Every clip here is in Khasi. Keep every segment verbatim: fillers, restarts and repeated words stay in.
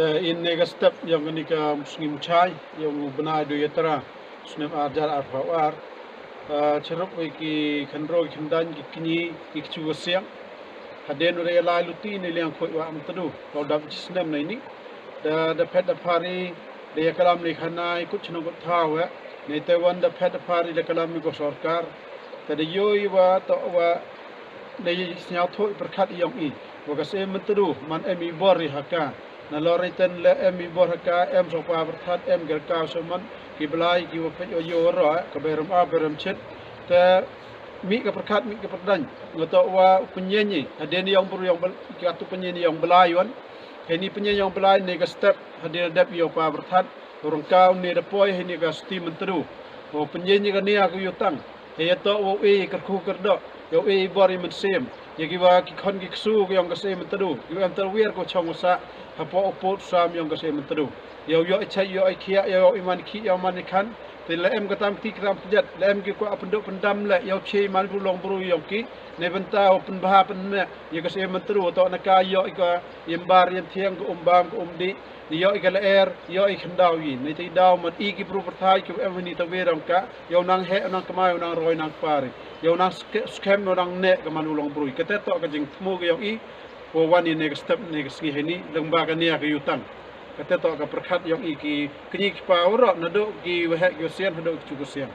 Eh, ine ka step ïong kane ka sngi Muchai, ïong u bnai Duyatra, snem ar hajar arphew ar. Eh, chirup ïa ki khynroo ki khyndain ki kñi ki kchu ka siang. Hadien u da ïalai luti ne liang khuid wa am tdu, ka u dap chi snem na ini. Da da phet da phari, da ïa kalam ne khanai, kut chnong kut thaw eh. Ne te wan da phet da phari da kalam ne ko sorkar. Te da ïohi wa to wa da ïa sñiaw thoh pyrkhat ïong i. Wa ka seh Myntdu, man em i bor i ha ka. Nalor iten le em i bor ha ka, em sngewbha pyrthat, em ger ka sha man, ki blai, ki wa peit wa ïoh ro, eh, ka bai rem a, bai rem chit. Te mih ka pyrkhat, mih ka pyrdain. Nga to wa u pynïeng i, hadien ïong bru ïong bel-, ka tu pynïeng ïong blai wan. Heni pynïeng ïong blai ne ka step, hadien dep ïoh pa pyrthat. Rong ka u ne da poi, heni ka sti Myntdu. U pynïeng i ka nia ka ïutang. Hei ïa to u e kyrkhu kyrdoh, ïa u e bor i mynsiem, ïa ki wa ki khon ki ksu ki ïong ka seh Myntdu, ki wa em tyrwiar ko chong u sah, hapoh u pud sam ïong ka seh Myntdu. Ïa u ïoh i chai, ïoh i khiah, ïa u ïoh i man i khih, ïa u man i khan, te la em ka tam kti ka tam kjat, la em ki kwah pynduh pyndam le, ïa u chei man bru long bru ïong ki, ne bynta u pynbha pynmeh, ïa ka seh Myntdu, to na ka ïoh i ka, ïa mbar ïa thiang ka um bam ka um dih, Ni ïoh i ka lyer, ïoh i khyndaw i. Ni te i daw man i ki bru pyrthai ki em ni ta we rong ka. Ïoh nang heh, nang kmai, nang roi, nang pari. Ïoh nang ske-, skhem, nang ne ka man u long brui. Kate to ka jingthmu ka ïong i. Ko wan i ne ka step ne ka sngi heni. Leng ba ka nia ka yutang. Kate to ka pyrkhat ïong i ki kñi ki pa u ro. Naduh ki waheh ki wasian, naduh ki chu ki wasian.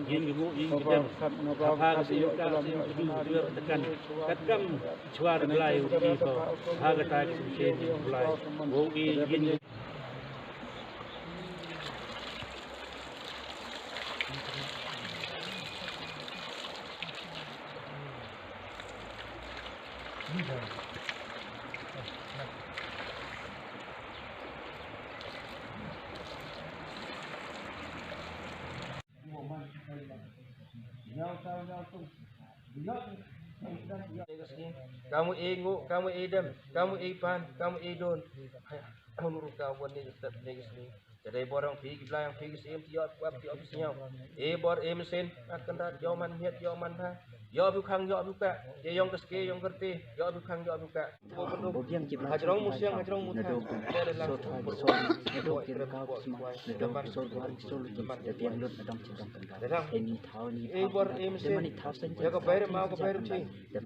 Yin ki nguh, yin ki dem. Ka pha ka shu ka shu ka du ka tekan. Katkam shuwa ka Blai u ki ko. Pha ka ta ka shu shen ka Blai. Wo ki yin ki Kam u e nguh, kam u e dem, kam u e pan, kam u e don. Hai, kam u ruh ka wan ne ka step ne ka sngi. Te dei bor ïong phi ki Blai ïong phi ki Syiem ti ïoh phi ap ti ïoh phi sñiaw. E bor e mynsiem, at kynrad ïoh man miet ïoh man bha. Ïoh phi khang ïoh phi ka. Te ïong ka ske ïong ka rti, ïoh phi khang ïoh phi ka. Hajrong musiang, hajrong mutha. Te dei lang. E bor e mynsiem. Ïa ka bai rem au ka bai rem chi.